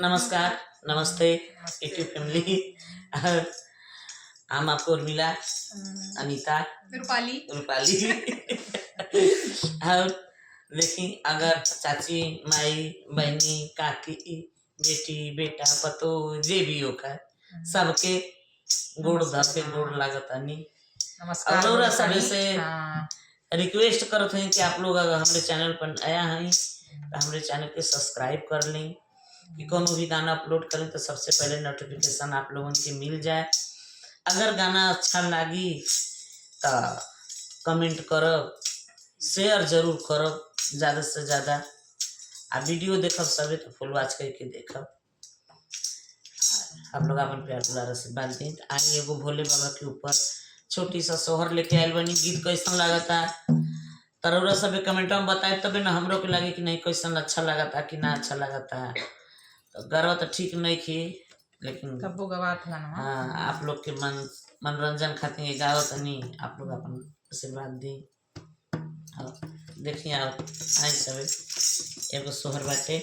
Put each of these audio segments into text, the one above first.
नमस्कार, नमस्ते YouTube family. और हम आपको उर्मिला, अनीता, रूपाली। रूपाली। और देखी, अगर चाची, माई, बहनी, काकी, बेटी, बेटा, पतो जे भी होकर, सबके गोड़ धर के गोड़ लागतानी। नमस्कार। और रउरा गोड़ सभे से हाँ। रिक्वेस्ट करत हई कि आप लोग अगर हमारे चैनल पर नया हई तो हमारे चैनल के सब्सक्राइब कर लें, कि कोनो भी गाना अपलोड करें तो सबसे पहले नोटिफिकेशन आप लोगन के मिल जाए। अगर गाना अच्छा लगी तो कमेंट करब, शेयर जरूर करब ज़्यादा से ज़्यादा। आ वीडियो देखब सभी तो फुल वॉच करके देखब। आप लोग अपन प्यार दुलार आशीर्वाद दी। आई एगो भोले बाबा के ऊपर छोटी सा सोहर लेके आयल बनी। गीत कैसन लागता तरौरा सब कमेंट में बताए, तबे ना हमरो के लगे कि नहीं, कैसन अच्छा लागता कि ना अच्छा लागता। तो गरबा तो ठीक नहीं थी, लेकिन तब्बो गवात हन। हाँ, आप लोग के मन मनोरंजन खातिर ये गाओ तनी। आप लोग अपन आशीर्वाद दी। और देखिए, आप आई सब एगो सोहर बाटे।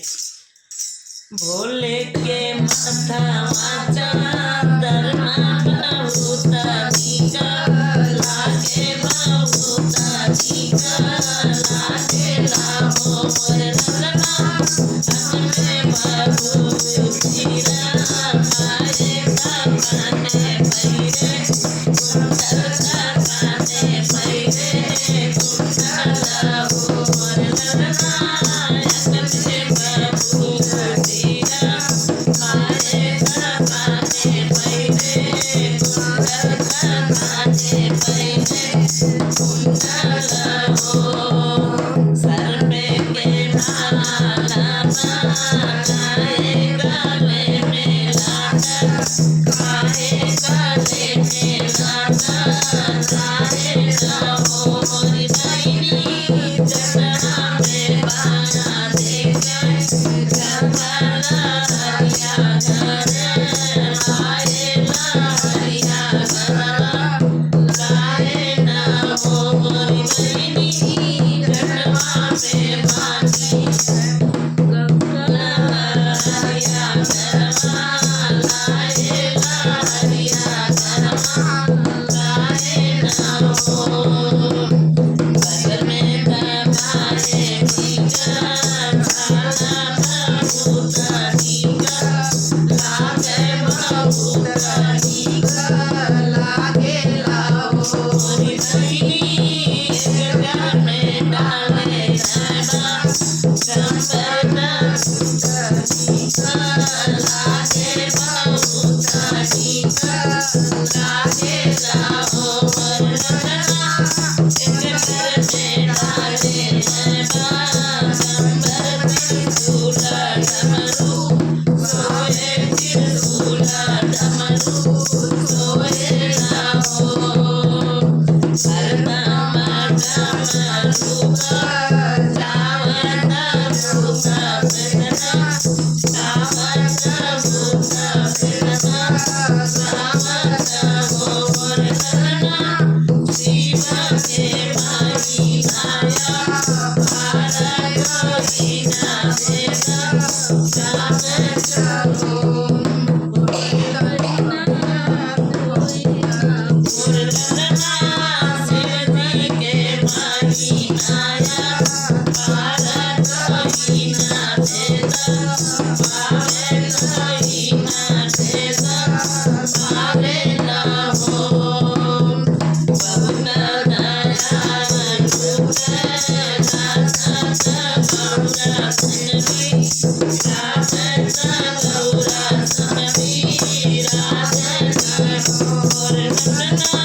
भोले के माथवा चादर बहुत नीक लागे, बहुत नीक लागेला हो मोर रंगना। अपने बाबू जीरा पाए काने पैरे कुंडल, काने पैरे कुंडल हो मोर रंगना। अपने बाबू जीरा पाए काने पैरे कुंडल, काने पैरे कुंडल हो। सर पे के माला बनाए, गले में लाटा काहे, गले में लाटा काहे ना हो मोरी बहिनी। जटना में बाना देखे गंगा हरिया घर लाए, हरिया घर लाए ना हो मोरी बहिनी। जटवा में बानी गंगा हरिया घरमा लाए, हरिया घरमा लाए ना हो। बगल में दबाए टीका छाला बहुत नीक लागे, बहुत नीक लागेला हो। मोरी बहिनी एकटा में डाले नैना चंपना नीक लागे, बहुत नीक लागेला हो मोर ललना। एक घर में डाले नैना चंबर त्रिशूल डमरू सोए, त्रिशूल डमरू सोए ना हो। हरदम डमरू जावत भूत बिना, जावत भूत बिना सावत हो मोर ललना। शिव के माई माया पार करी ना देना जावत मोर ललना। शिव जी के माई माया पार करी ना देना, पावे करी ना देना, पावे ना हो। बहुत दया गौरा सुनवी, गौरा सुनवी और ललना।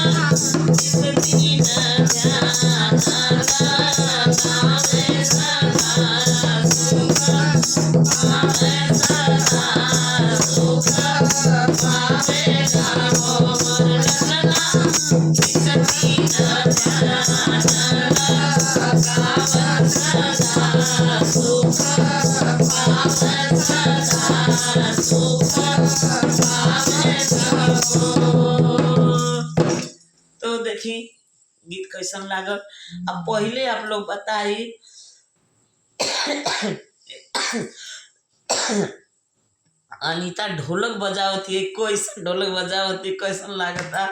इस दीन ध्यान पावे सदा सुख, पावे सदा सुख, पावे ना हो मोर ललना। इस दीन ध्यान गावत सदा सुख, पावे सदा सुख, पावे ना हो। तो देखी, गीत कैसन लागल। अब पहले आप लोग बताई, अनीता ढोलक बजावती है, कैसन ढोलक बजावती है, कैसन लागता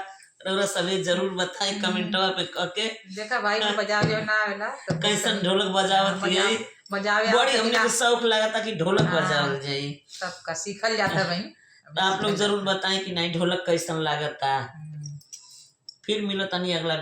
रउरा सभी जरूर बताई कमेंटवा पे कह के देखा भाई को बजावे ना आवेला तो कैसन ढोलक बजावती है। बजावे बड़ी हमने के शौक लागता कि ढोलक बजावल जाई। सबका सीखल जाता भाई। तो आप लोग जरूर बताएं कि नहीं ढोलक कैसन लागता। फिर मिलो तनी अगला वीडियो।